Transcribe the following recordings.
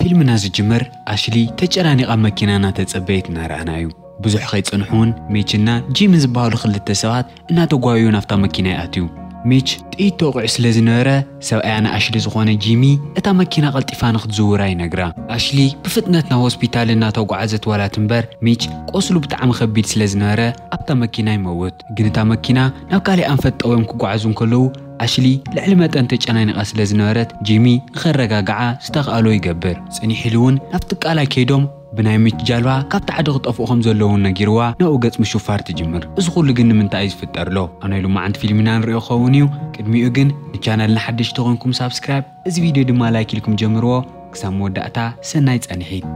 ፊልምና ዝጅምር ኣሽሊ ተጨናኒቓ መኪና እናተጸበየት እናረኣና እዩ። ብዙሕ ከይጸንሑ እውን ሚች እና ጂሚ ዝበሃሉ ክልተ ሰባት እናተጓየዩ ናብታ መኪና ይኣትዩ። ሚች ጥይት ተወቒዑ ስለ ዝነበረ ሰብኣያ ንኣሽሊ ዝኾነ ጂሚ እታ መኪና ቀልጢፋ ንክትዝውራ ይነግራ። ኣሽሊ ብፍጥነት ናብ ሆስፒታል እናተጓዓዘት ዋላት እምበር ሚች ቆስሉ ብጣዕሚ ከቢድ ስለ ዝነበረ ኣብታ መኪና ይመውት። ግን እታ መኪና ናብ ካልእ ኣንፈት ጠውዮም ክጓዓዙ እንከለዉ ኣሽሊ ልዕሊ መጠን ተጨናኒቓ ስለ ዝነበረት ጂሚ ንኸረጋግዓ ዝተኽኣሎ ይገብር። ጽኒሕ ኢሉ እውን ናብቲ ቃላይ ከይዶም ብናይ ሚች ጃልባ ካብቲ ዓዲ ክጠፍኡ ከም ዘለዎም ነጊርዋ ናብኡ ገጽ ምሹፋር ትጅምር። እዚ ኩሉ ግን ንምንታይ እዩ ዝፍጠር ኣሎ? ኣብ ናይ ሎማዓንቲ ፊልምና ንሪኦ ክኸውን እዩ። ቅድሚኡ ግን ንቻናልና ሓደሽቲ ተኾንኩም ሳብስክራይብ፣ እዚ ቪድዮ ድማ ላይክ ኢልኩም ጀምርዎ። ክሳብ መወዳእታ ሰናይ ጻንሒት።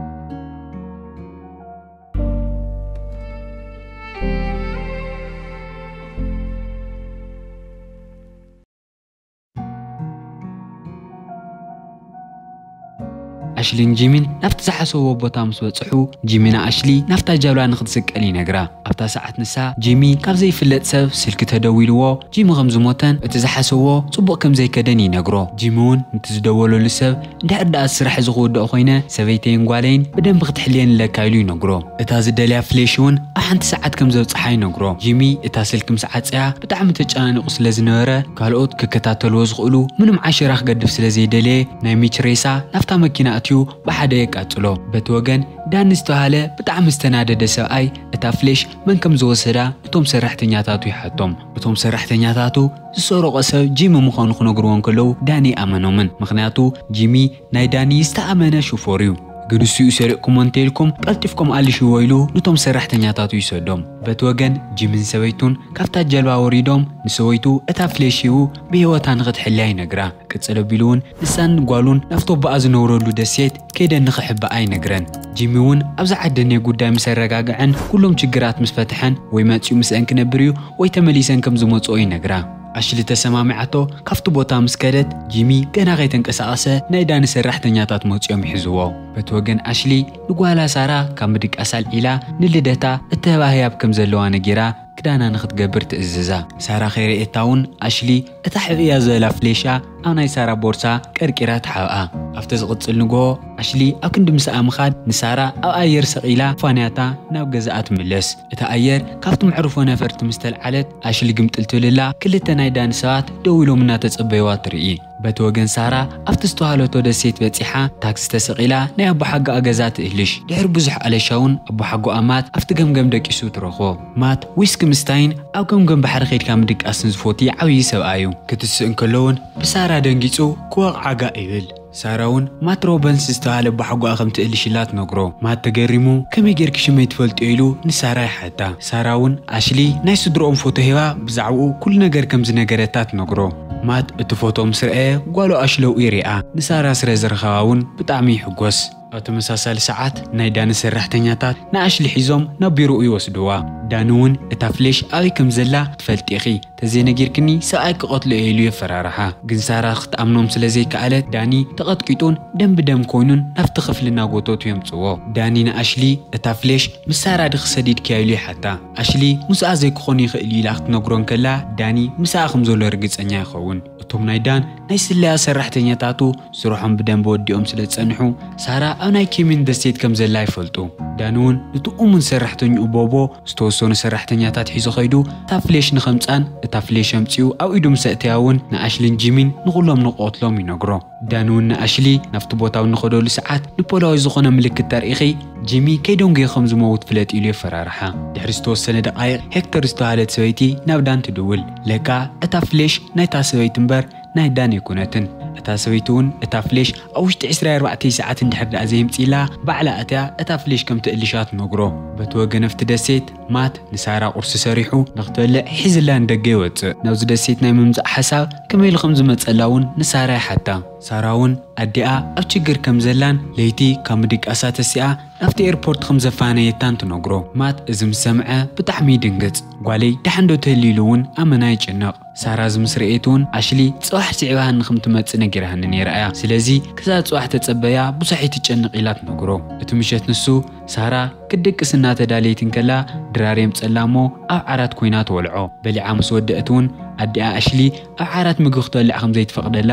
ኣሽሊን ጂሚን ናብቲ ዝሓሰብዎ ቦታ ምስ በጽሑ ጂሚ ንኣሽሊ ናብታ ጃብላ ንክትስቀል ይነግራ። ኣብታ ሰዓት ንሳ ጂሚ ካብ ዘይፍለጥ ሰብ ስልኪ ተደዊልዎ ጂሚ ከም ዝሞተን እቲ ዝሓሰብዎ ጽቡቕ ከም ዘይከደን ይነግሮ። ጂሚ እውን ነቲ ዝደወለሉ ሰብ እንድሕር ደኣ ስራሕ እዚ ክውድኦ ኮይነ ሰበይተይን ጓለይን ብደንቢ ክትሕልየን ኣለካ ኢሉ ይነግሮ። እታ ዝደልያ ፍሌሽ እውን ኣብ ሓንቲ ሰዓት ከም ዘብጽሓ ይነግሮ። ጂሚ እታ ስልኪ ምስ ዓጸያ ብጣዕሚ ተጨናኒቑ ስለ ዝነበረ ካልኦት ክከታተልዎ ዝኽእሉ ምንም ዓሸራ ክገድፍ ስለ ዘይደለየ ናይ ሚች ሬሳ ናብታ መኪና ኣትዩ ብሓደ የቃጽሎ። በቲ ወገን ዳኒ ዝተባሃለ ብጣዕሚ ዝተናደደ ሰብኣይ እታ ፍሌሽ መን ከም ዝወሰዳ እቶም ሰራሕተኛታቱ ይሓቶም። እቶም ሰራሕተኛታቱ ዝሰረቖ ሰብ ጂሚ ምዃኑ ክነግርዎ እንከለዉ ዳኒ ኣመኖምን። ምኽንያቱ ጂሚ ናይ ዳኒ ዝተኣመነ ሹፎር እዩ። ግን እሱ እዩ ሰሪቕኩሞ እንተኢልኩም ቀልጢፍኩም ኣልሽዎ ኢሉ ነቶም ሰራሕተኛታቱ ይሰዶም። በቲ ወገን ጂምን ሰበይቱን ካብታ ጀልባ ወሪዶም ንሰበይቱ እታ ፍሌሽ ሂቡ ብህይወታ ንኽትሕልያ ይነግራ። ቅጽል ኣቢሉ እውን ንሳን ጓሉን ናብቲ ኣቦኣ ዝነብረሉ ደሴት ከይደን ንኽሕብኣ ይነግረን። ጂሚ እውን ኣብዛ ዓዲ ናይ ጉዳይ ምስ ኣረጋግዐን ኩሎም ችግራት ምስ ፈትሐን ወይ መጺኡ ምስአን ክነብር እዩ ወይ ተመሊሰን ከም ዝመጽኦ ይነግራ። ኣሽሊ ተሰማሚዓቶ ካብቲ ቦታ ምስ ከደት ጂሚ ገና ከይተንቀሳቐሰ ናይ ዳኒ ሰራሕተኛታት መጺኦም ይሕዝዎ። በቲ ወገን ኣሽሊ ንጓላ ሳራ ካብ ምድቃስ ኣልዒላ ንልደታ እተህባ ህያብ ከም ዘለዋ ነጊራ ክዳና ንኽትገብር ትእዝዛ። ሳራ ከይርእየታ እውን ኣሽሊ እታ ሕብእያ ዝበላ ፍሌሻ ኣብ ናይ ሳራ ቦርሳ ቀርቂራ ትሓብኣ። ኣብቲ ዝቕጽል ንግሆ ኣሽሊ ኣብ ክንዲ ምስኣ ምኻድ ንሳራ ኣብ ኣየር ሰቒላ ፋንያታ ናብ ገዛኣ ትምለስ። እታ ኣየር ካብቲ መዕርፎ ነፈርቲ ምስ ተልዓለት ኣሽሊ ግምጥል ትብልላ ክልተ ናይ ዳኒ ሰባት ደው ኢሎም እናተጸበይዋ ትርኢ። በቲ ወገን ሳራ ኣብቲ ዝተዋህለቶ ደሴት በጺሓ ታክሲ ተሰቒላ ናይ ኣቦሓጎኣ ገዛ ትእልሽ። ድሕሪ ብዙሕ ኣለሻ እውን ኣቦሓጎኣ ማት ኣብቲ ገምገም ደቂሱ ትረኽቦ። ማት ዊስኪ ምስታይን ኣብ ገምገም ባሕሪ ከይድካ ምድቃስን ዝፎቲ ዓብዪ ሰብኣይ እዩ። ክትስእ እንከሎ እውን ብሳራ ደንጊጹ ክወቕዓ ጋእ ይብል። ሳራ እውን ማት ሮበንስ ዝተባህለ ኣቦሓጎኣ ከም ትእልሽላ ትነግሮ። ማት ተገሪሙ ከመይ ጌርኪ ሽመይ ትፈልጥዮ ኢሉ ንሳራ ይሓታ። ሳራ እውን ኣሽሊ ናይ ስድርኦም ፎቶ ሂባ ብዛዕባኡ ኩሉ ነገር ከም ዝነገረታ ትነግሮ። ማት እቲ ፎቶ ምስ ረኣየ ጓሉ ኣሽለውኡ ይሪኣ። ንሳራ ስለ ዝረኸባ እውን ብጣዕሚ ይሕጎስ። ኣብ ተመሳሳሊ ሰዓት ናይ ዳኒ ሰራሕተኛታት ንኣሽሊ ሒዞም ናብ ቢሮኡ ይወስድዋ። ዳኒ እውን እታ ፍሌሽ ኣበይ ከም ዘላ ትፈልጢ ኢኺ፣ ተዘይነጊርክኒ ሰብኣይ ክቐትሎ እየ ኢሉ የፈራርሓ። ግን ሳራ ክትኣምኖም ስለ ዘይከኣለት ዳኒ ተቐጥቂጡን ደም ብደም ኮይኑን ናብቲ ክፍሊ እናጎተቱ የምጽዎ። ዳኒ ንኣሽሊ እታ ፍሌሽ ምስ ሳራ ድኺ ሰዲድክያ ኢሉ ይሓታ። ኣሽሊ ምስኣ ዘይክኾን ይኽእል እዩ ኢላ ክትነግሮ እንከላ ዳኒ ምስኣ ከም ዘሎ ርግጸኛ ይኸውን። እቶም ናይ ዳን ናይ ስለያ ሰራሕተኛታቱ ስርሖም ብደንቢ ወዲኦም ስለ ዝጸንሑ ሳራ ኣብ ናይ ኬሚን ደሴት ከም ዘላ ይፈልጡ። ዳኒ እውን ነቲ እሙን ሰራሕተኛኡ ቦቦ ዝተወሰኑ ሰራሕተኛታት ሒዙ ኸይዱ እታ ፍሌሽ ንኸምጻን እታ ፍሌሽ ኣምጺኡ ኣብ ኢዱ ምስ ኣእተያ እውን ንኣሽሊን ጂሚን ንኹሎም ንክቐትሎም ይነግሮ። ዳኒ እውን ንኣሽሊ ናብቲ ቦታ ኣብ ንኸደሉ ሰዓት ንፖላዊ ዝኾነ ምልክት ተርኢኺ ጂሚ ከይደንጎየ ከም ዝመውት ፍለጥ ኢሉ የፈራርሓ። ድሕሪ ዝተወሰነ ደቃይቕ ሄክተር ዝተባሃለት ሰበይቲ ናብ ዳን ትድውል። ለካ እታ ፍሌሽ ናይታ ሰበይቲ እምበር ናይ ዳን ኣይኮነትን። እታ ሰበይቲ እውን እታ ፍሌሽ ኣብ ውሽጢ ዕስራ ኣርባዕተ ሰዓት እንድሕር ደኣ ዘየምጺላ ባዕላ ኣትያ እታ ፍሌሽ ከም ትእልሻ ትነግሮ። በቲ ወገን ኣብቲ ደሴት ማት ንሳራ ቁርሲ ሰሪሑ ንክትበልዕ ሒዝላ ንደገ ይወጽእ። ናብዚ ደሴት ናይ ምምጻእ ሓሳብ ከመይ ኢሉ ከም ዝመጸላ እውን ንሳራ ይሓታ። ሳራ እውን ኣዲኣ ኣብ ችግር ከም ዘላን ለይቲ ካብ ምድቃሳ ተሲኣ ናብቲ ኤርፖርት ከም ዘፋነየታን ትነግሮ። ማት እዚ ምስ ሰምዐ ብጣዕሚ ይድንግጽ። ጓለይ ደሓን ዶ ትህሊ ኢሉ እውን ኣመና ይጭነቕ። ሳራ እዚ ምስ ረእየት እውን ኣሽሊ ጽባሕ ስዒባኒ ከም ትመጽእ ነጊራኒ ነይራ እያ። ስለዚ ክሳብ ጽባሕ ተጸበያ ብዙሕ ኣይትጨንቕ ኢላ ትነግሮ። እቲ ምሸት ንሱ ሳራ ክትድቅስ እናተዳለየት እንከላ ድራር የምጸላ እሞ ኣብ ዓራት ኮይና ትወልዖ። በሊዓ ምስ ወደአት እውን ኣዲኣ ኣሽሊ ኣብ ዓራት ምግቢ ክትበልዕ ከም ዘይትፈቕደላ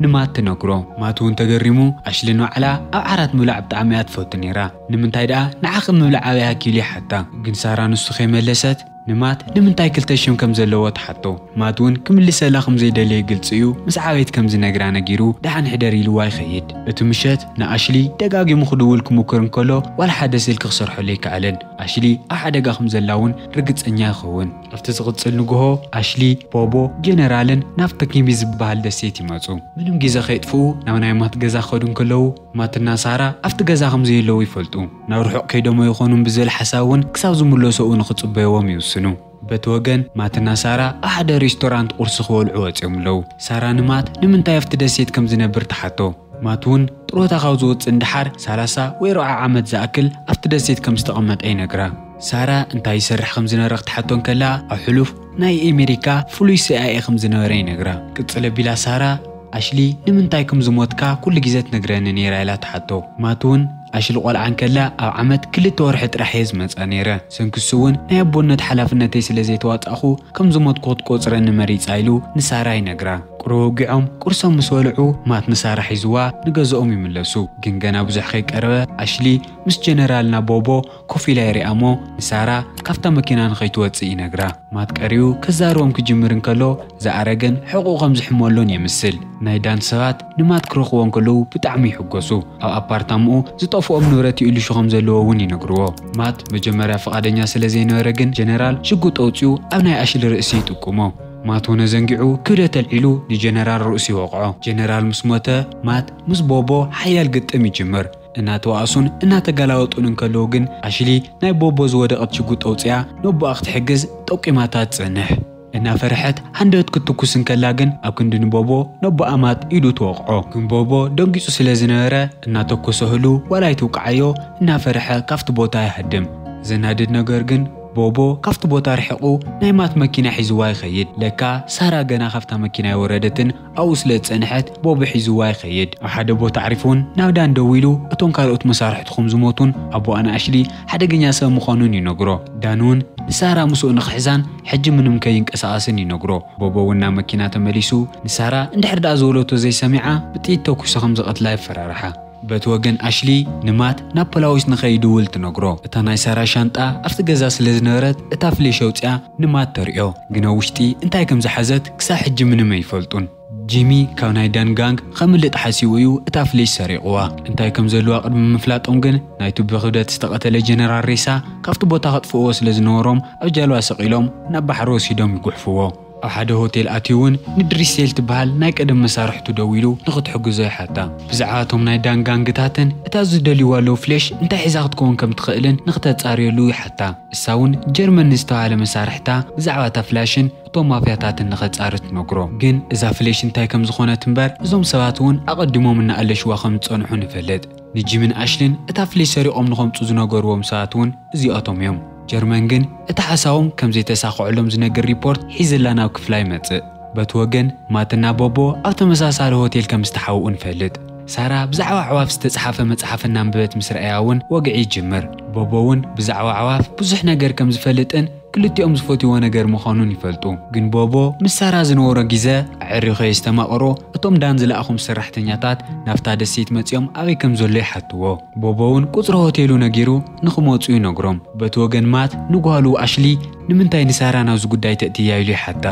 ንማት ትነግሮ። ማት እውን ተገሪሙ፣ ኣሽሊ ንባዕላ ኣብ ዓራት ምብላዕ ብጣዕሚ እያ ትፈቱ ነይራ። ንምንታይ ደኣ ንዓኺ ምብላዕ ኣበይ ሃኪሉ ይሓታ። ግን ሳራ ንሱ ከይመለሰት ንማት ንምንታይ ክልተ ሽም ከም ዘለዎ ትሓቶ። ማት እውን ክምልሰላ ከም ዘይደለየ ግልጺ እዩ። ምስ ዓበየት ከም ዝነግራ ነጊሩ ደሓን ሕደር ኢልዋ ይኸይድ። እቲ ምሸት ንኣሽሊ ደጋጊሙ ክድውል ክሙክር እንከሎ ዋላ ሓደ ስልኪ ክሰርሐሉ ኣይከኣለን። ኣሽሊ ኣብ ሓደጋ ከም ዘላ እውን ርግጸኛ ይኸውን። ኣብቲ ዝቕጽል ንግሆ ኣሽሊ፣ ቦቦ፣ ጀነራልን ናብ ተኪቢ ዝበሃል ደሴት ይመጹ። ምንም ግዜ ከይጥፍኡ ናብ ናይ ማት ገዛ ክኸዱ እንከለዉ ማትና ሳራ ኣብቲ ገዛ ከም ዘየለዉ ይፈልጡ። ናብ ርሑቕ ከይዶሞ ይኾኑን ብዝብል ሓሳብ እውን ክሳብ ዝምለሱ ንኽጽበይዎም ይውስኑ። በቲ ወገን ማትና ሳራ ኣብ ሓደ ሬስቶራንት ቁርሲ ክበልዑ ወጺኦም ኣለዉ። ሳራ ንማት ንምንታይ ኣብቲ ደሴት ከም ዝነብር ትሓቶ። ማት እውን ጥሮታ ካብ ዝወጽእ ንደሓር ሰላሳ ወይ ኣርብዓ ዓመት ዝኣክል ኣብቲ ደሴት ከም ዝተቐመጠ ይነግራ። ሳራ እንታይ ይሰርሕ ከም ዝነበረ ክትሓቶ እንከላ ኣብ ሕሉፍ ናይ ኣሜሪካ ፍሉይ ሲኣይኤ ከም ዝነበረ ይነግራ። ቅጽል ኣቢላ ሳራ ኣሽሊ ንምንታይ ከም ዝሞትካ ኩሉ ግዜ ትነግረኒ ነይራ ኢላ ትሓቶ። ማት እውን ኣሽሊ ቆልዓ እንከላ ኣብ ዓመት ክልተ ወርሒ ጥራሕ እየ ዝመጻ ነይረ። ሰንክሱ እውን ናይ ኣቦነት ሓላፍነተይ ስለ ዘይተዋጻእኹ ከም ዝሞትኩ ክትቆጽረኒ መሪጻ ኢሉ ንሳራ ይነግራ። ቁሩብ ወጊዖም ቁርሶም ምስ በልዑ ማት ንሳራ ሒዝዋ ንገዝኦም ይምለሱ። ግን ገና ብዙሕ ከይቀረበ ኣሽሊ ምስ ጀነራልና ቦቦ ኮፍ ኢላ ይሪኣ እሞ ንሳራ ካብታ መኪና ንኸይትወጽእ ይነግራ። ማት ቀሪቡ ክዛረቦም ክጅምር እንከሎ ዝኣረገን ሕቑኡ ከም ዝሕመሉን የምስል። ናይ ዳን ሰባት ንማት ክረኽቦ እንከለዉ ብጣዕሚ ይሕጎሱ። ኣብ ኣፓርታምኡ ዝጠፍኦም ንብረት ይእልሹ ከም ዘለዎ እውን ይነግርዎ። ማት መጀመርያ ፍቓደኛ ስለ ዘይነበረ ግን ጀነራል ሽጉጥ ኣውጺኡ ኣብ ናይ ኣሽሊ ርእሲ ይጥቁሞ። ማት ሆነ ዘንጊዑ ክብደት ኣልዒሉ ንጀነራል ርእሱ ይወቕዖ። ጀነራል ምስ ሞተ ማት ምስ ቦቦ ሓያል ግጥም ይጅምር። እናተዋእሱን እናተገላወጡን እንከለዉ ግን ኣሽሊ ናይ ቦቦ ዝወደቐት ሽጉጥ ኣውፂኣ ነቦኣ ክትሕግዝ ጠቂማታ ትጸንሕ። እናፈርሐት ሃንደበት ክትትኩስ እንከላ ግን ኣብ ክንዲ ንቦቦ ነቦኣ ማት ኢዱ ትወቕዖ። ግን ቦቦ ደንጊጹ ስለ ዝነበረ እናተኮሰ ህሉ ዋላ ኣይትውቅዓዮ እናፈርሐ ካብቲ ቦታ ይሃድም። ዘናድድ ነገር ግን ቦቦ ካብቲ ቦታ ርሒቑ ናይ ማት መኪና ሒዝዋ ይኸይድ። ለካ ሳራ ገና ካብታ መኪና ኣይወረደትን ኣብኡ ስለ ዝጸንሐት ቦቦ ሒዝዋ ይኸይድ። ኣብ ሓደ ቦታ ኣዕሪፉ እውን ናብ ዳን ደዊሉ እቶም ካልኦት መሳርሕቱ ከም ዝሞቱን ኣቦኣ ንኣሽሊ ሓደገኛ ሰብ ምዃኑን ይነግሮ። ዳን እውን ንሳራ ምስኡ ንኽሕዛን ሕጂ ምንም ከይንቀሳቐስን ይነግሮ። ቦቦ እውን ናብ መኪና ተመሊሱ ንሳራ እንድሕር ደኣ ዝበለቶ ዘይሰሚዓ ብጥይት ተኩሰ ከም ዝቐትላ የፈራርሓ። በቲ ወገን ኣሽሊ ንማት ናብ ፖላዊስ ንኸይድውል ትነግሮ። እታ ናይ ሳራ ሻንጣ ኣብቲ ገዛ ስለ ዝነበረት እታ ፍሌሽ ኣውፅኣ ንማት ተርእዮ። ግን ኣብ ውሽጢ እንታይ ከም ዝሓዘት ክሳብ ሕጂ ምንም ኣይፈልጡን። ጂሚ ካብ ናይ ዳን ጋንግ ከምልጥ ሓሲቡ እዩ እታ ፍሌሽ ሰሪቕዋ። እንታይ ከም ዘለዋ ቅድሚ ምፍላጦም ግን ናይቲ ብክብደት ዝተቐተለ ጀነራል ሬሳ ካብቲ ቦታ ከጥፍእዎ ስለ ዝነበሮም ኣብ ጃልባ ሰቒሎም ናብ ባሕሪ ወሲዶም ይጉሕፍዎ። ኣብ ሓደ ሆቴል ኣትዩ እውን ንድሪሴል ትበሃል ናይ ቀደም መሳርሕቱ ደዊሉ ንኽትሕግዞ ይሓታ። ብዛዕባ እቶም ናይ ዳን ጋንግታትን እታ ዝደልይዋ ለው ፍሌሽ እንታይ ሒዛ ክትከውን ከም ትኽእልን ንኽተጻርየሉ ይሓታ። እሳ እውን ጀርመን ንዝተባሃለ መሳርሕታ ብዛዕባ እታ ፍላሽን እቶም ማፍያታትን ንኸጻሪ ትነግሮ። ግን እዛ ፍሌሽ እንታይ ከም ዝኾነት እምበር እዞም ሰባት እውን ኣቐዲሞም እናኣለሽዋ ከም ዝጸንሑ ንፈልጥ። ንጂምን ኣሽልን እታ ፍሌሽ ሰሪቖም ንኸምጹ ዝነገርዎም ሰባት እውን እዚኣቶም እዮም። ጀርመን ግን እቲ ሓሳቦም ከም ዘይተሳኽዐሎም ዝነግር ሪፖርት ሒዝላ ናብ ክፍላ ይመጽእ። በቲ ወገን ማትና ቦቦ ኣብ ተመሳሳሊ ሆቴል ከም ዝተሓውኡ ንፈልጥ። ሳራ ብዛዕባ ኣዕዋፍ ዝተጽሓፈ መጽሓፍ እናንበበት ምስ ረኣያ እውን ወግዒ ይጅምር። ቦቦ እውን ብዛዕባ ኣዕዋፍ ብዙሕ ነገር ከም ዝፈልጥን ክልቲኦም ዝፈትይዎ ነገር ምዃኑን ይፈልጡ። ግን ቦቦ ምስ ሳራ ዝነበሮ ግዜ ኣዕሪኹ የስተማቕሮ። እቶም ዳን ዝለኣኹም ሰራሕተኛታት ናብታ ደሴት መጺኦም ኣበይ ከም ዘሎ ይሓትዎ። ቦቦ እውን ቁጽሪ ሆቴሉ ነጊሩ ንኽመጹ ይነግሮም። በቲ ወገን ማት ንጓሉ ኣሽሊ ንምንታይ ንሳራ ናብዚ ጉዳይ ተእትያ ኢሉ ይሓታ።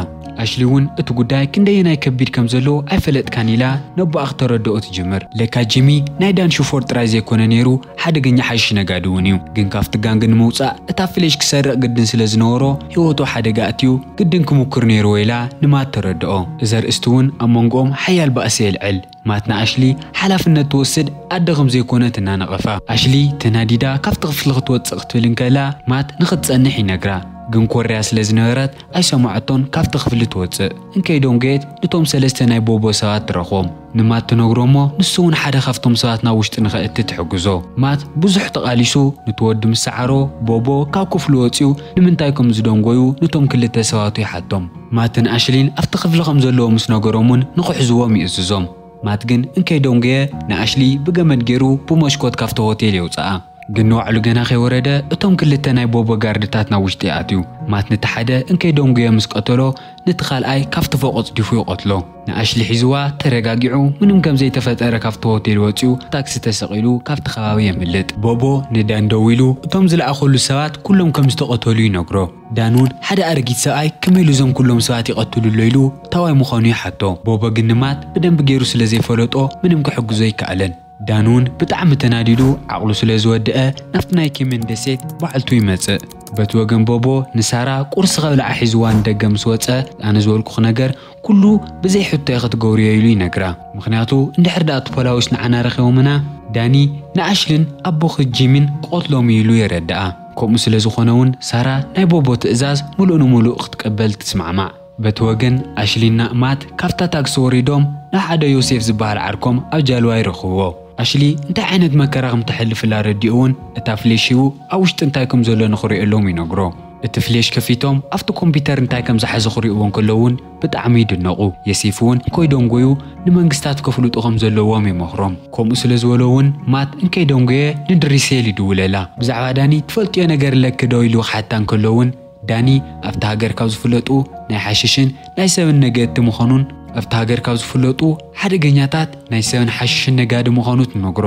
ኣሽሊ እውን እቲ ጉዳይ ክንደየናይ ከቢድ ከም ዘሎ ኣይፈለጥካን ኢላ ነቦኣ ክተረድኦ ትጅምር። ለካ ጂሚ ናይ ዳን ሽፎር ጥራይ ዘይኮነ ነይሩ ሓደገኛ ሓሽሽ ነጋዲ እውን እዩ። ግን ካብቲ ጋንግ ንምውጻእ እታ ፍሌሽ ክሰርቕ ግድን ስለ ዝነበሮ ህይወቱ ሓደጋ ኣትዩ ግድን ክምኩር ነይርዎ ኢላ ንማት ተረድኦ። እዚ ኣርእስቲ እውን ኣብ መንጎኦም ሓያል ባእሲ የልዕል። ማት ንኣሽሊ ሓላፍነት ትወስድ ኣደ ከም ዘይኮነት እናነቐፋ። ኣሽሊ ተናዲዳ ካብቲ ክፍሊ ክትወጽእ ክትብል እንከላ ማት ንኽትጸንሕ ይነግራ። ግን ኮርያ ስለ ዝነበረት ኣይሰማዐቶን ካብቲ ክፍሊ ትወጽእ። እንከይዶም ገየት ንቶም ሰለስተ ናይ ቦቦ ሰባት ትረኽቦም። ንማት ትነግሮ እሞ ንሱ እውን ሓደ ካብቶም ሰባት ናብ ውሽጢ ንኸእቲ ትሕግዞ። ማት ብዙሕ ተቓሊሱ ንትወዲ ምስ ሰዓሮ ቦቦ ካብ ክፍሉ ወጺኡ ንምንታይ ከም ዝደንጎዩ ንቶም ክልተ ሰባቱ ይሓቶም። ማትን ኣሽሊን ኣብቲ ክፍሊ ከም ዘለዎ ምስ ነገሮም እውን ንኽሕዝዎም ይእዝዞም። ማት ግን እንከይደንጎየ ንኣሽሊ ብገመድ ገይሩ ብመስኮት ካብቲ ሆቴል የውፅኣ። ግን ንባዕሉ ገና ከይወረደ እቶም ክልተ ናይ ቦቦ ጋርድታት ናብ ውሽጢ ኣትዩ። ማት ነቲ ሓደ እንከይደንጉየ ምስ ቀተሎ፣ ነቲ ካልኣይ ካብቲ ፎቕ ኣጽዲፉ ይቐትሎ። ንኣሽሊ ሒዝዋ ተረጋጊዑ፣ ምንም ከም ዘይተፈጠረ ካብቲ ሆቴል ወጺኡ ታክሲ ተሰቒሉ ካብቲ ከባቢ የምልጥ። ቦቦ ንዳን ደዊሉ እቶም ዝለኣኸሉ ሰባት ኩሎም ከም ዝተቐተሉ ይነግሮ። ዳን እውን ሓደ ኣረጊት ሰብኣይ ከመይ ኢሉ እዞም ኩሎም ሰባት ይቐትሉ ኣሎ ኢሉ ታዋይ ምዃኑ ይሓቶ። ቦቦ ግን ንማት ብደንቢ ገይሩ ስለ ዘይፈለጦ ምንም ክሕግዞ ኣይከኣለን። ዳን እውን ብጣዕሚ ተናዲዱ ዓቕሉ ስለ ዝወደአ ናብቲ ናይ ኬመን ደሴት በዓልቱ ይመጽእ። በቲ ወገን ቦቦ ንሳራ ቁርሲ ከብልዓ ሒዝዋ ንደገ ምስ ወጸ ኣነ ዝበልኩኺ ነገር ኩሉ ብዘይ ሕቶ ኢኺ ትገብርዮ ኢሉ ይነግራ። ምኽንያቱ እንድሕር ደኣ እቲ ፖላዊስ ንዓና ረኺቦምና ዳኒ ንኣሽልን ኣቦኺ ጂሚን ክቐትሎም እዩ ኢሉ የረድኣ። ከምኡ ስለ ዝኾነ እውን ሳራ ናይ ቦቦ ትእዛዝ ምሉእ ንምሉእ ክትቅበል ትስማዕማዕ። በቲ ወገን ኣሽሊና ማት ካብታ ታክሲ ወሪዶም ናብ ሓደ ዮሴፍ ዝበሃል ዓርኮም ኣብ ጃልባ ይረኽብዎ። ኣሽሊ እንታይ ዓይነት መከራ ከም ተሕልፍላ ረዲኡ እውን እታ ፍሌሽ ሂቡ ኣብ ውሽጢ እንታይ ከም ዘሎ ንኽሪኦሎም ይነግሮ። እቲ ፍሌሽ ከፊቶም ኣብቲ ኮምፒውተር እንታይ ከም ዝሓዘ ክሪእዎ እንከሎ እውን ብጣዕሚ ይድነቑ። ዮሴፍ እውን ከይደንጎዩ ንመንግስታት ከፍልጡ ከም ዘለዎም ይመኽሮም። ከምኡ ስለ ዝበሎ እውን ማት እንከይደንጎየ ንድሪሴል ይድውለላ። ብዛዕባ ዳኒ ትፈልጥዮ ነገር ኣለኪ ዶ ኢሉ ክሓታ እንከሎ እውን ዳኒ ኣብቲ ሃገር ካብ ዝፍለጡ ናይ ሓሽሽን ናይ ሰብን ነገድቲ ምዃኑን ኣብቲ ሃገር ካብ ዝፍለጡ ሓደገኛታት ናይ ሰብን ሓሽሽን ነጋዲ ምዃኑ ትነግሮ።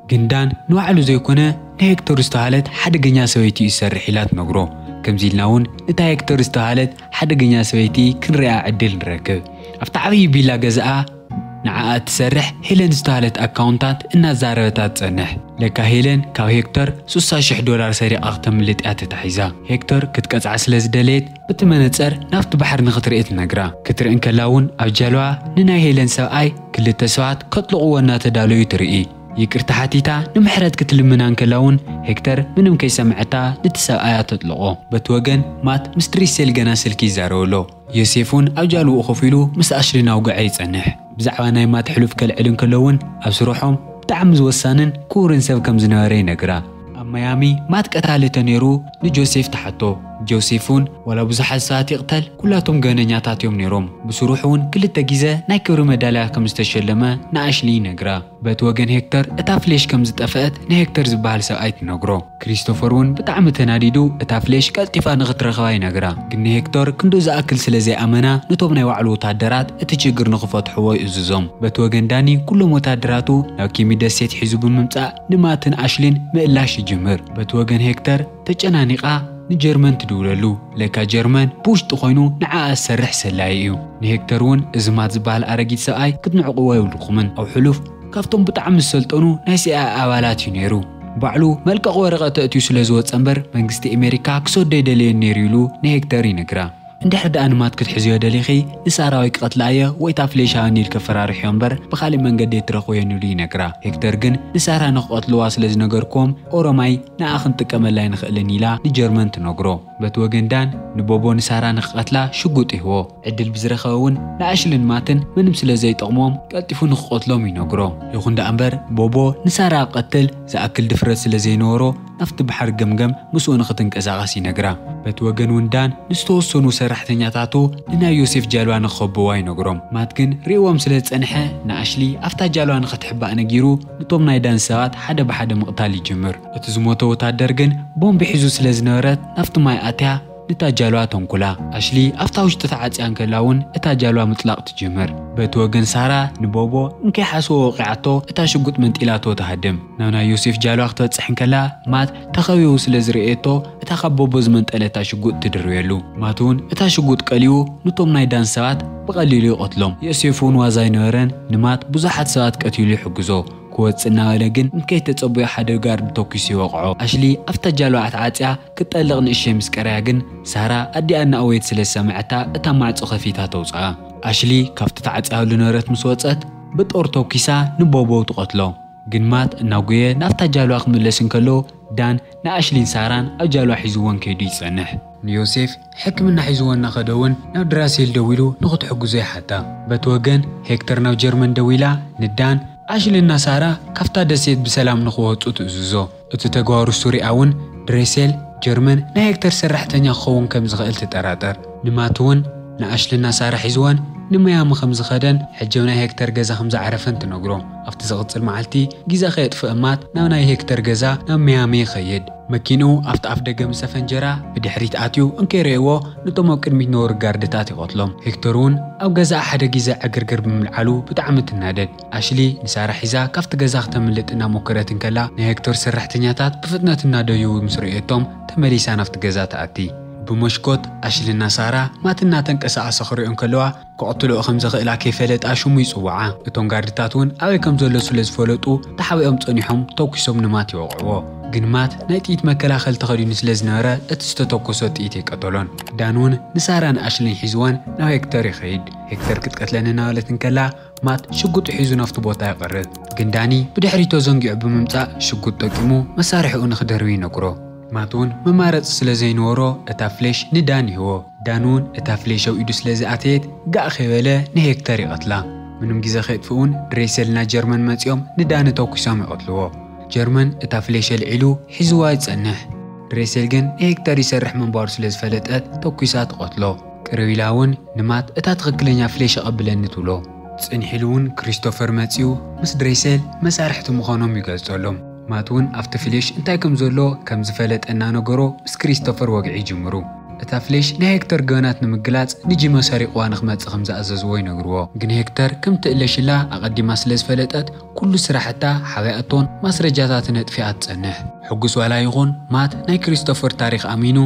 ግን ዳን ንባዕሉ ዘይኮነ ንሄክቶር ዝተባሃለት ሓደገኛ ሰበይቲ እዩ ዝሰርሕ ኢላ ትነግሮ። ከምዚ ኢልና እውን እታ ሄክቶር ዝተባሃለት ሓደገኛ ሰበይቲ ክንሪኣ ዕድል ንረክብ። ኣብቲ ዓብዪ ቢላ ገዛኣ ንዓኣ እትሰርሕ ሄለን ዝተባሃለት ኣካውንታት እናዛረበታ ትጸንሕ። ለካ ሄለን ካብ ሄክቶር ስሳ ሽሕ ዶላር ሰሪቓ ክተምልጥ እያ ተታሒዛ። ሄክቶር ክትቀጽዓ ስለ ዝደለየት ብቲ መነጸር ናብቲ ባሕሪ ንኽትርኢ ትነግራ። ክትርኢ እንከላ እውን ኣብ ጃልባ ንናይ ሄለን ሰብኣይ ክልተ ሰባት ከጥልቕዎ እናተዳለዩ ትርኢ። ይቅርታ ሓቲታ ንምሕረት ክትልምና እንከላ እውን ሄክተር ምንም ከይሰምዐታ ነቲ ሰብኣያ ተጥልቖ። በቲ ወገን ማት ምስ ድሪሴል ገና ስልኪ ይዛረበሎ። ዮሴፍ እውን ኣብ ጃልባኡ ኮፍ ኢሉ ምስ ኣሽሊ እናውግዐ ይጸንሕ። ብዛዕባ ናይ ማት ሕሉፍ ከልዕል እንከሎ እውን ኣብ ስርሖም ብጣዕሚ ዝወሳንን ክቡርን ሰብ ከም ዝነበረ ይነግራ። ኣብ ማያሚ ማት ቀታሊ ተነይሩ ንጆሴፍ ተሓቶ። ጆሴፍ እውን ዋላ ብዙሓት ሰባት ይቕተል ኩላቶም ገበነኛታት እዮም ነይሮም። ብስርሑ እውን ክልተ ግዜ ናይ ክብሪ መዳልያ ከም ዝተሸለመ ንኣሽሊ ይነግራ። በቲ ወገን ሄክተር እታ ፍሌሽ ከም ዝጠፍአት ንሄክተር ዝበሃል ሰብኣይ ትነግሮ። ክሪስቶፈር እውን ብጣዕሚ ተናዲዱ እታ ፍሌሽ ቀልጢፋ ንኽትረኽባ ይነግራ። ግን ንሄክቶር ክንድኡ ዝኣክል ስለ ዘይኣመና ነቶም ናይ ባዕሉ ወታደራት እቲ ችግር ንኽፈትሕዎ ይእዝዞም። በቲ ወገን ዳኒ ኩሎም ወታደራቱ ናብ ኪሚ ደሴት ሒዙ ብምምጻእ ንማትን ኣሽሊን ምእላሽ ይጅምር። በቲ ወገን ሄክተር ተጨናኒቓ ንጀርመን ትድውለሉ። ለካ ጀርመን ብውሽጢ ኮይኑ ንዓኣ ዝሰርሕ ሰላዪ እዩ። ንሄክተር እውን እዚ ማት ዝበሃል ኣረጊት ሰብኣይ ክትንዕቕዎ የብልኩምን። ኣብ ሕሉፍ ካብቶም ብጣዕሚ ዝሰልጠኑ ናይ ሲኣይኤ ኣባላት እዩ ነይሩ። ባዕሉ መልቀቕ ወረቐት ኣእትዩ ስለ ዝወጸ እምበር መንግስቲ ኣሜሪካ ክሰዶ ኣይደለየን ነይሩ ኢሉ ንሄክተር ይነግራ። እንድሕር ደኣ ንማት ክትሕዝዮ ደሊኺ ንሳራ ወይ ክቐትላ እየ ወይ እታ ፍሌሽ ሃበኒ ኢልኪ ኣፈራርሕዮ እምበር ብኻሊእ መንገዲ ኣይትረኽብዮን ኢሉ ይነግራ። ሄክተር ግን ንሳራ ንኽቐትልዋ ስለ ዝነገርክዎም ኦሮማይ ንኣ ክንጥቀመላ ኣይንኽእልን ኢላ ንጀርመን ትነግሮ። በቲ ወገን ዳን ንቦቦ ንሳራ ንኽቐትላ ሽጉጥ ይህቦ። ዕድል ብዝረኸበ እውን ንኣሽልን ማትን ምንም ስለ ዘይጠቕሞም ቀልጢፉ ንኽቐትሎም ይነግሮ። ይኹን ደኣ እምበር ቦቦ ንሳራ ክቐትል ዝኣክል ድፍረት ስለ ዘይነበሮ ናብቲ ባሕሪ ገምገም ምስኡ ንኽትንቀሳቐስ ይነግራ። በቲ ወገን እውን ዳን ንዝተወሰኑ ሰራሕተኛታቱ ንናይ ዮሴፍ ጃልባ ንኽኸብዋ ይነግሮም። ማት ግን ርእይዎም ስለ ዝጸንሐ ንኣሽሊ ኣብታ ጃልባ ንኽትሕባእ ነጊሩ ነቶም ናይ ዳን ሰባት ሓደ ብሓደ ምቕታል ይጅምር። እቲ ዝሞተ ወታደር ግን ቦምቢ ሒዙ ስለ ዝነበረት ናብቲ ማይ ኣትያ ነታ ጃልባ ተንኩላ። ኣሽሊ ኣብታ ውሽጢ ተዓጽያ እንከላ እውን እታ ጃልባ ምጥላቕ ትጅምር። በቲ ወገን ሳራ ንቦቦ እንከይሓስቦ ወቒዓቶ እታ ሽጉጥ መንጢላቶ ትሃድም። ናብ ናይ ዮሴፍ ጃልባ ክትበጽሕ እንከላ ማት ተኸቢቡ ስለ ዝርእየቶ እታ ካብ ቦቦ ዝመንጠለታ ሽጉጥ ትድርብየሉ። ማት እውን እታ ሽጉጥ ቀልዩ ነቶም ናይ ዳን ሰባት ብቐሊሉ ይቐትሎም። ዮሴፍ እውን ዋዛ ኣይነበረን ንማት ብዙሓት ሰባት ቀቲሉ ይሕግዞ። ክወጽእ እናበለ ግን እንከይተጸበዮ ሓደ ጋርድ ተኲሱ ይወቕዖ። ኣሽሊ ኣብታ ጃልባ ተዓጽያ ክትጠልቕ ንእሸ ምስ ቀረያ ግን ሳራ ኣዲኣ እናእወየት ስለ ዝሰምዐታ እታ ማዕጾ ከፊታ ተውጽኣ። ኣሽሊ ካብቲ ተዓጽያሉ ንብረት ምስ ወጸት ብጦር ተኲሳ ንቦቦ ትቐትሎ። ግን ማት እናጎየ ናብታ ጃልባ ክምለስ እንከሎ ዳን ንኣሽሊን ሳራን ኣብ ጃልባ ሒዝወን ከይዱ ይጸንሕ። ንዮሴፍ ሕክምና ሒዝዎ እናኸደ እውን ናብ ድራሴል ደዊሉ ንኽትሕግዞ ይሓታ። በቲ ወገን ሄክተር ናብ ጀርመን ደዊላ ንዳን ኣሽሊና ሳራ ካብታ ደሴት ብሰላም ንኽወጹ ትእዝዞ። እቲ ተግባሩ እሱ ሪኣ እውን ድሬሴል ጀርመን ናይ ሄክተር ሰራሕተኛ ክኸውን ከም ዝኽእል ትጠራጠር። ንማት እውን ንኣሽሊና ሳራ ሒዝወን ንመያሚ ከም ዝኸደን ሕጂ ኣብ ናይ ሄክተር ገዛ ከም ዝዓረፈን ትነግሮ። ኣብቲ ዝቕጽል መዓልቲ ግዜ ከየጥፍእ ማት ናብ ናይ ሄክተር ገዛ ናብ መያሚ ይኸይድ። መኪንኡ ኣብቲ ኣፍ ደገ ምስ ኣፈንጀራ ብድሕሪት ኣትዩ እንከይረእይዎ ነቶም ኣብ ቅድሚት ነበሩ ጋርድታት ይቐትሎም። ሄክተር እውን ኣብ ገዛኣ ሓደ ግዜ ዕግርግር ብምልዓሉ ብጣዕሚ ትናደድ። ኣሽሊ ንሳራ ሒዛ ካብቲ ገዛ ክተምልጥ እናሞከረት እንከላ ናይ ሄክተር ሰራሕተኛታት ብፍጥነት እናደየቡ ምስ ረእየቶም ተመሊሳ ናብቲ ገዛ ትኣቲ። ብመስኮት ኣሽሊ እና ሳራ ማት እናተንቀሳቐሰ ክሪኦ እንከለዋ ክቐትልኦ ከም ዝኽእላ ከይፈለጣ ሽሙ ይጽውዓ። እቶም ጋርድታት እውን ኣበይ ከም ዘሎ ስለ ዝፈለጡ ተሓቢኦም ጸኒሖም ተኩሶም ንማት ይወቕዕዎ። ግን ማት ናይ ጥይት መከላኸሊ ተኸዲኑ ስለ ዝነበረ እቲ ዝተተኮሶ ጥይት ኣይቀተሎን። ዳን እውን ንሳራን ኣሽሊን ሒዝወን ናብ ሄክተር ይኸይድ። ሄክተር ክትቀትለን እናበለት እንከላ ማት ሽጉጡ ሒዙ ናብቲ ቦታ ይቐርብ። ግን ዳኒ ብድሕሪት ተዘንጊዑ ብምምጻእ ሽጉጥ ጠቂሙ መሳርሒኡ ንኽደርቢ ይነግሮ። ማት እውን መማረፂ ስለ ዘይነበሮ እታ ፍሌሽ ንዳን ይህቦ። ዳን እውን እታ ፍሌሽ ኣብ ኢዱ ስለ ዝኣተየት ጋእ ከይበለ ንሄክተር ይቐትላ። ምንም ግዜ ከየጥፍኡን ድሬሰልና ጀርመን መፂኦም ንዳኒ ተኩሶም ይቐትልዎ። ጀርመን እታ ፍሌሽ ኣልዒሉ ሒዝዋ ይጸንሕ። ድሬሰል ግን ንሄክተር ይሰርሕ ምንባሩ ስለ ዝፈለጠት ተኩሳ ትቐትሎ። ቅርብ ኢላ እውን ንማት እታ ትኽክለኛ ፍሌሽ ኣቐብለኒ ትብሎ። ጽንሕ ኢሉ እውን ክሪስቶፈር መጺኡ ምስ ድሬሰል መሳርሕቲ ምዃኖም ይገልጸሎም። ማት እውን ኣብቲ ፍሌሽ እንታይ ከም ዘሎ ከም ዝፈለጠ እናነገሮ ምስ ክሪስቶፈር ወግዒ ይጅምሩ። እታ ፍሌሽ ናይ ሄክተር ገበናት ንምግላጽ ንጂሞ ሰሪቕዋ ንኽመጽእ ከም ዝኣዘዝዎ ይነግርዎ። ግን ሄክተር ከም ትእለሽላ ኣቐዲማ ስለ ዝፈለጠት ኩሉ ስራሕታ ሓቢኣቶን ማስረጃታትን ኣጥፊኣ ትጸንሕ። ሕጉስ ዋላ ይኹን ማት ናይ ክሪስቶፈር ታሪኽ ኣሚኑ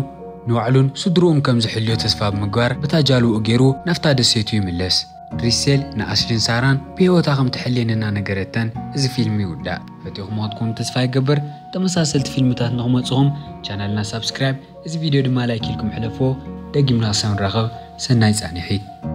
ንባዕሉን ስድርኡን ከም ዝሕልዮ ተስፋ ብምግባር በታ ጃልብኡ ገይሩ ናብታ ደሴቱ ይምለስ። ድሪሴል ንኣሽሊን ሳራን ብህይወታ ከም ትሕሌን እናነገረተን እዚ ፊልም ይውዳእ። ፈቲኹም ክትኮኑ ተስፋ ይገብር። ተመሳሰልቲ ፊልምታት ንኽመጽኹም ቻናልና ሳብስክራይብ፣ እዚ ቪድዮ ድማ ላይክ ኢልኩም ሕለፍዎ። ደጊምና ክሳብ ንራኸብ ሰናይ ጻንሒት።